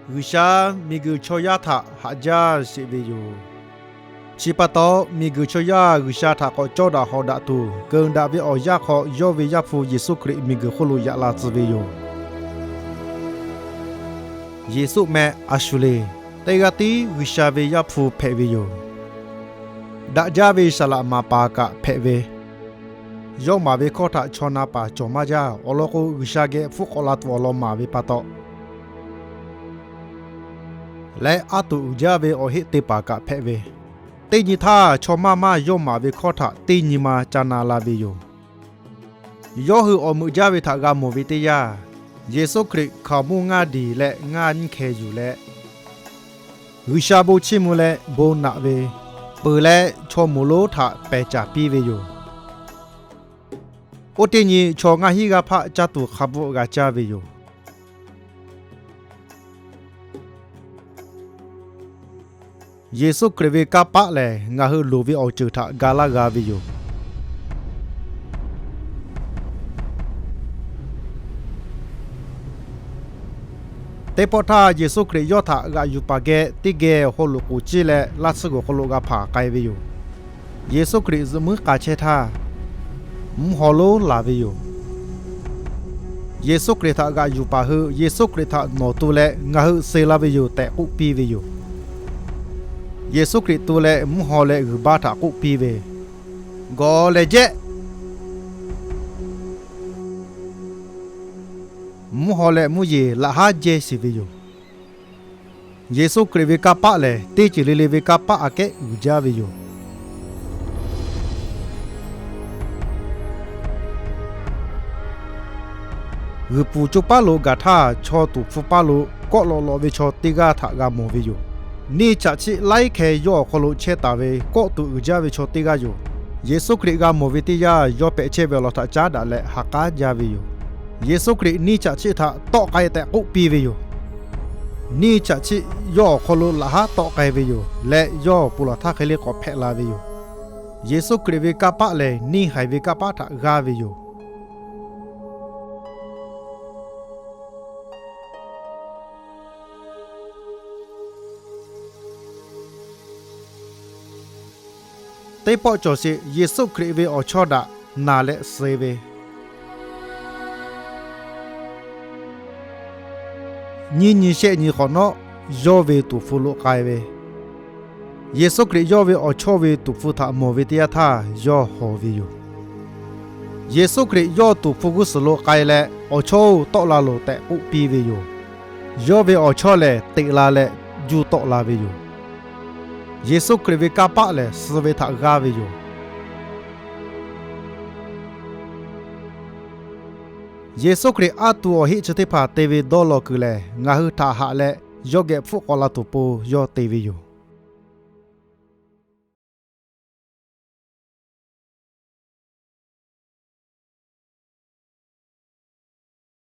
G'uiˬsha miˬguiˬ chaw yaˇ htaꞈ haꞈ jaˇ sheˍ ve yoˬ. Chi pa taw, miˬguiˬ chaw yaˇ G'uiˬsha htaꞈ k'awꞈ cawˇ daꞈ hawˍ daꞈ tuˬ, keunˍ daꞈ ve awˬ yanˇ hk'aw yawˇ ve Yaˇ hpu Yeˍsuˆ Hkriꞈ miˬguiˬ hk'oˆ lo yaꞈ la tcuh ve yoˬ. Yeˍsuˆ meh a shu le. Teˇ g'aˇ tiˉ G'uiˬsha ve Yaˇ hpu hpehꞈ ve yoˬ. Daꞈ jaˇ ve saˍ laꞈ maˍ paˍ kaꞈ hpehꞈ ve, yawˇ maˍ ve hkawˇ htaꞈ chaw na paˍ cawˬ maˇ jaˇ. Awˬ lawn k'o, G'uiˬsha geh hpfuhˆ k'awꞈ la tuˬ awˬ lawn maˍ ve pa taw, leh aˉ tuˬ uiˍ jaˇ ve awˬ heˆ te paˍ kaꞈ hpehꞈ ve, teˇ nyi htaˇ chaw maˇ maˇ yawˇ maˍ ve hkawˇ htaꞈ teˇ nyi ma ca na la ve yoˬ. Yawˇ hui awˬ meuꞈ jaˇ ve htaꞈ g'a mawˬ ve teˇ yanˇ, Yeˍsuˆ Hkriꞈ hkaoˍmonˇ ngaˇ diˬ leh ngaˇ nyiˇ hkeh yuˬ leh, G'uiˬsha bon chiˇ mvuh leh bon naꞈ ve, peuˬ leh chaw moˍ lonˉ htaꞈ pehˬ caˍ piˇ ve yoˬ. Oˇ teˇ nyi chaw ngaˇ hinˉ g'aˇ hpaˆ caˇ tuˬ hk'a bvuhˆ g'a caˇ ve yoˬ. Yeˍsuˆ Hkriꞈ ve kanˇ paˆ lehˬ, ngaˬ hui loˍ ve awˬ ceuˬ htaꞈ ga laˇ g'a ve yoˬ. Teˇ pawˆ htaˇ, Yeˍsuˆ Hkriꞈ yawˇ htaꞈ g'aꞈ yuˬ paˍ geh teˇ geh awˬ hk'aw lo k'oˍ ciˇ leh, laˇ tsuhˇ g'uiˬ hk'aw lo g'a hpanˍ k'ai ve yoˬ. Yeˍsuˆ Hkriꞈ zuhꞈ muiˉ k'a chehˇ htaˇ, mvuhˇ haw lonˉ laˬ ve yoˬ. Yeˍsuˆ Hkriꞈ htaꞈ g'aꞈ yuˬ paˍ hui Yeˍsuˆ Hkriꞈ htaꞈ nawˬ tu leh ngaˬ hui suh la ve yoˬ tehꞈ k'oˆ piˇ ve yoˬ. Yeˍsuˆ Hkriꞈ tu leh mvuhˇ haw leh g'uiˬ baˇ htaꞈ k'oˆ piˇ ve, Gawˬ lehˬ jehˆ. Mvuhˇ haw leh mvuhˇ yeˬ laꞈ haˉ jehˇ shiˍ ve yoˬ. Yeˍsuˆ Hkriꞈ ve kanˇ paˆ lehˬ, teˇ ceuˬ le le ve kanˇ paˆ aꞈ kehˉ uiˍ jaˇ ve yoˬ. G'uiˬ puˍ co paˉ lo gaˬ htaˇ, chaw tuˍ hpfuh paˇ lo kawˆ lawꞈ lawꞈ ve chaw teˇ g'aˇ htaꞈ g'a mawˬ ve yoˬ. Neˇ chaꞈ chiˆ laiˉ hkeh yawˇ awˬ hk'aw lo chehˇ taˍ ve kawˆ tuˬ uiˍ jaˇ ve chaw teˇ g'aˇ yoˬ. Yeˍsuˆ Hkriꞈ g'a mawˬ ve teˇ yanˇ, yawˇ hpehꞈ chehˇ ve awˬ lawn htaꞈ caˉ daꞈ leh ha k'aˉ jaˇ ve yoˬ. Yeˍsuˆ Hkriꞈ neˇ chaꞈ chiˆ htaꞈ tawˆ k'ai tehꞈ k'oˆ piˇ ve yoˬ. Neˇ chaꞈ chiˆ yawˇ awˬ hk'aw lo laꞈ haˉ tawˆ k'ai ve yoˬ leh, yawˇ ponˬ laˬ htaˇ hk'e le k'awꞈ hpehꞈ la ve yoˬ. Yeˍsuˆ Hkriꞈ ve kanˇ paˆ lehˬ, neˇ haiˬ ve kanˇ paˆ htaꞈ g'aˇ ve yoˬ. Teˇ pawˆ cawˬ sheˍ, Yeˍsuˆ Hkriꞈ ve awˬ chawˇ daꞈ naˬ leh suh ve, nyiˇ nyi shehˆ nyi hk'awꞈ nawˉ yawˇ ve tuˍ hpfuh lo k'ai ve, Yeˍsuˆ Hkriꞈ yawˇ ve awˬ chawˇ ve tuˍ hpfuh htaꞈ mawˬ ve teˇ yanˇ htaˇ yawˇ hawˬ ve yoˬ. Yeˍsuˆ Hkriꞈ yawˇ tuˍ hpfuh g'uˇ suhˍ lo k'ai leh, Awˬ chawˇ-oˬ, tawˆ la loˬ tehꞈ k'oˆ piˇ ve yoˬ. Yawˇ ve awˬ chawˇ lehˬ, teꞈ la leh juˇ tawˆ la ve yoˬ. Yeˍsuˆ Hkriꞈ ve kanˇ paˆ lehˬ, suh ve htaꞈ g'aˇ ve yoˬ. Yeˍsuˆ Hkriꞈ aˉ tu awˬ heˆ chi teˇ hpaˍ te ve dawˇ law kuiˬ lehˬ, ngaˬ hui htaꞈ haꞈ leh yawˇ geh hpfuhˆ k'awꞈ la tuˬ po yawˇ te ve yoˬ.